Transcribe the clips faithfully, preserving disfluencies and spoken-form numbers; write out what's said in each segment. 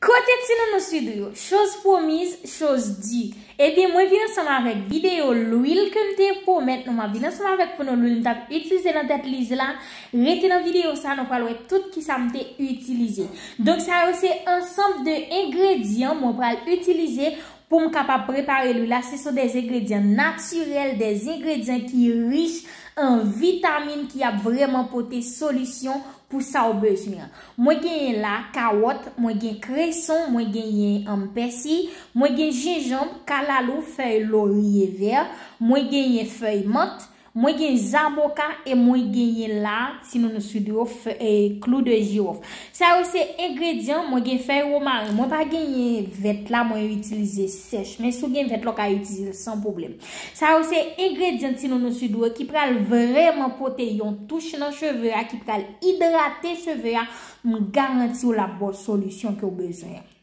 Kote ti nounou Swidou yo? Chose promise, chose due. Ebyen, mwen vin ansanm avèk videyo lwil ke m te pwomèt nou. M ap vin ansanm avèk pou nou lwil m t ap itilize nan tèt Liz la. Rete nan videyo sa, nou pral wè tout kisa m te itilize. Donk, sa yo se ansanm de engredyan mwen pral itilize pou m kapab prepare lwil la. Se son de engredyan natirèl, de engredyan ki rich an vitamin, ki ap vrèman pote solisyon pou sa w bezwen an. Mwen genyen la kawòt, mwen gen kreson, mwen genyen, um, pèsi, mwen gen jenjanm, kalalou, fèy lorye vè, mwen genyen fèy mant, mwen gen zaboka e mwen genyen la, ti nounou Swidou yo, fè-, e, klou de jiwòf. Sa yo se engredyan, mwen gen fèy womaren. Mwen pa genyen vèt la, mwen itilize sèch. Men si w gen vèt la, w ka itilize l san pwoblèm. Sa yo se engredyan ti nounou Swidou yo ki pral vrèman pote yon touch nan cheve a, ki pral idrate cheve a. M garanti w l ap ba w solisyon ke w bezwen an.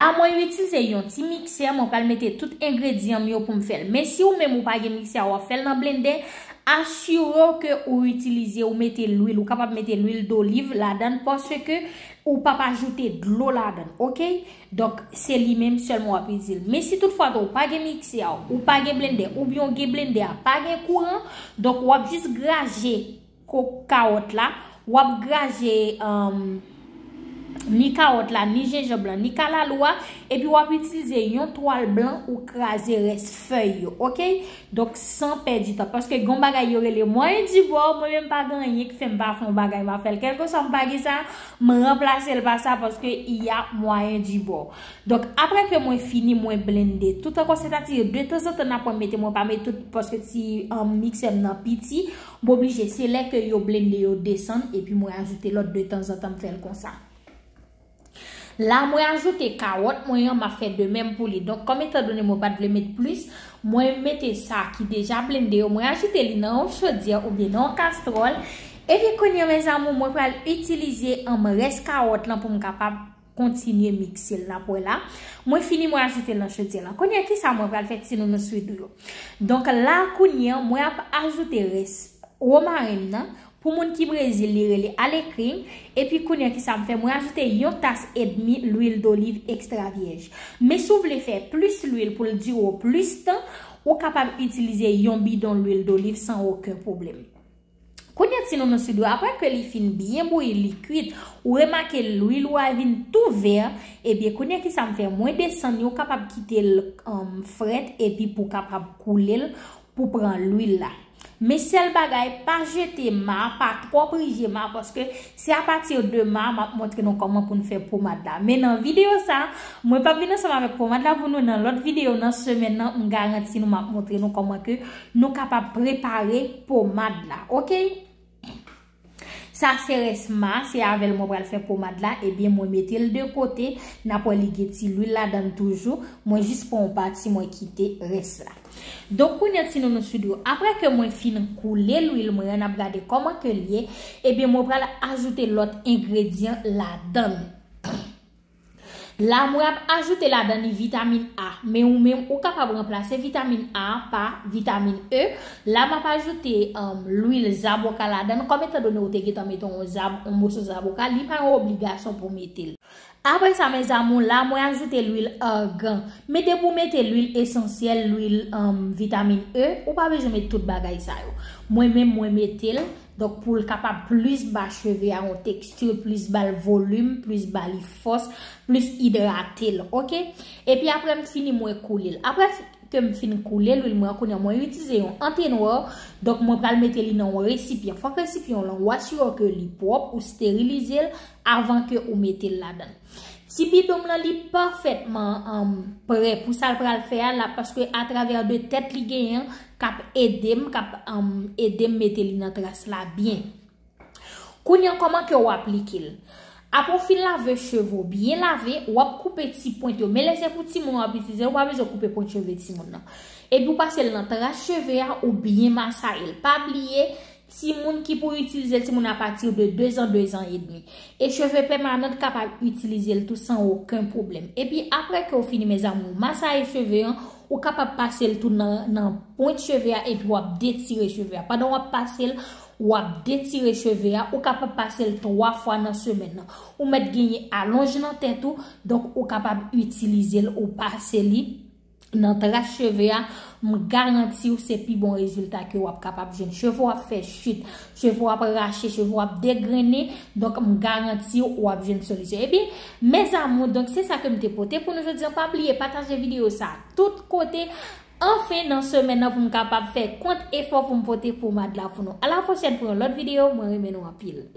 La, mwen itilize yon ti miksè, mwen pral mete tout engredyan m yo pou m fè l. Men si ou menm ou pa gen miksè a, w ap fè l nan blendè, asire w ke ou itilize, ou mete lwil, ou kapab mete lwil doliv ladan l, paske ou p ap ajoute dlo ladan l, oke? Donk, se li menm sèlman w ap itilize l. Men si toutfwa tou ou pa gen miksè a, ou pa gen blendè, oubyen w gen blendè a, pa gen kouran, donk w ap jis graje ko-, kawòt la, w ap graje, um, ni kawòt la, ni jenjanm lan, ni kalalou a, epi w ap itilize yon twal blan ou kraze rès fèy yo, oke? Donk, san pèdi tan, paske gen yon bagay yo rele mwayen di bò, mwen menm pa gen anyen ki fè m pa fè yon bagay, m ap fè l. Kèlkeswa m pa gen sa, m ranplase l pa sa, paske y a mwayen di bò. Donk, apre ke mwen fini, mwen blende tout ankò, sètadi, detanzantan, n ap wè m mete, mwen pa met tout, paske ti, um, miksè m nan piti, m oblije, se lè ke yo blende, yo desann, epi mwen ajoute lòt detanzantan, m fè l konsa. La, mwen ajoute kawòt mwen an, m ap fè de menm pou li. Donk, kòm etandone mwen pa t vle met plis, mwen mete sa ki deja blende yo, mwen ajoute li nan yon chodyè oubyen nan yon kastwòl. Epi kounye a, mes amours, mwen pral itilize, um, rès kawòt lan pou m kapab kontinye mikse l. N ap wè la. Mwen fini, mwen ajoute l nan chodyè lan. Kounye a, kisa mwen pral fè ti nounou Swidou yo? Donk, la, kounye a, mwen ap ajoute rès womaren m nan. Pou moun ki Brezil, li rele alecrim. Epi kounye a, kisa m fè? Mwen ajoute yon tas edmi lwil doliv ekstra vyèj. Men si w vle fè plis lwil pou l dire w plis tan, ou kapab itilize yon bidon lwil doliv san okenn pwoblèm. Kounye a, ti nounou Swidou yo, apre ke li fin byen bouyi, li kwit, ou remake lwil ou a vin tou vè, ebyen, kounye a, kisa m fè? Mwen desann li, ou kapab kite l, um, frèt, epi pou w kapab koule l, pou pran lwil la. Men sèl bagay, pa jete ma, pa twò prije ma, paske se apati de ma m ap montre nou kòman pou n fè pomad la. Men nan videyo sa, mwen p ap vin ansanm avèk pomad la pou nou nan lòt videyo nan semèn nan, m garanti nou m ap montre nou kòman ke nou kapab prepare pomad la, oke? Sa se rès ma, se avè l mwen pral fè pomad la, ebyen mwen mete l de kote, n ap wè li gen ti lwil ladan l toujou, mwen jis pran yon pati, mwen kite rès la. Donk, kounye a, ti nounou Swidou yo, apre ke mwen fin koule lwil mwen an, n ap gade kòman ke l ye, ebyen, mwen pral ajoute lòt engredyan ladan l. La, mwen ap ajoute ladan li vitamin A, men ou menm, ou kapab ranplase vitamin A pa vitamin E. La, m ap ajoute, um, lwil zaboka ladan l, kòm etandone ou te gentan mete yon zab-, yon moso zaboka, li pa yon obligasyon pou w mete l. Apre sa, mes amours, la, mwen ajoute lwil argan. Men depi w mete lwil esansyèl, lwil, um, vitamin E, ou pa bezwen met tout bagay sa yo. Mwen menm, mwen mete l, donk, pou l kapab plis ba cheve a yon teksti, plis ba l volim, plis ba li fòs, plis idrate l, oke? Epi apre m fini, mwen koule l. Apre ke m fin koule lwil mwen an, kounye a mwen itilize yon antenwa, donk mwen pral mete li nan yon resipyan. Fòk resipyan w lan, ou asire w ke li pwòp, ou sterilize l avan ke ou mete l ladan l. Ti bidon m lan, li pafètman, um, prè pou sa l pral fè a la, paske atravè de tèt li genyen, k ap ede m, k ap, um, ede m mete li nan tras la byen. Kounye a, kòman ke w aplike l? Apre w fin lave cheve w, byen lave, w ap koupe ti pwent yo. Men lè se pou timoun w ap itilize l, ou pa bezwen koupe pwent cheve timoun nan. Epi w pase l nan tras cheve a, ou byen masaye l. Pa bliye, timoun ki pou itilize l, timoun apati de de zan, de zan edmi. E cheve pèmanan kapab itilize l tou san okenn pwoblèm. Epi apre ke w fini, mes amours, masaye cheve an, ou kapab pase l tou nan, nan pwent cheve a, epi w ap detire cheve a. Pandan w ap pase l, w ap detire cheve a, ou kapab pase l twa fwa nan semèn nan. Ou mèt genyen alonj nan tèt ou, donk ou kapab itilize l, ou pase li nan tras cheve a, m garanti w se pi bon rezilta ke w ap kapab jwenn. Cheve w ap fè chit, cheve w ap rache, cheve w ap degrennen, donk m garanti w w ap jwenn solisyon. Ebyen, mes amours, donk se sa ke m te pote pou nou jodi an. Pa bliye pataje videyo sa tout kote. Anfen, nan semèn nan pou m kapab fè kont efò pou m pote pomad la pou nou. A la pwochèn pou yon lòt videyo, mwen renmen nou anpil.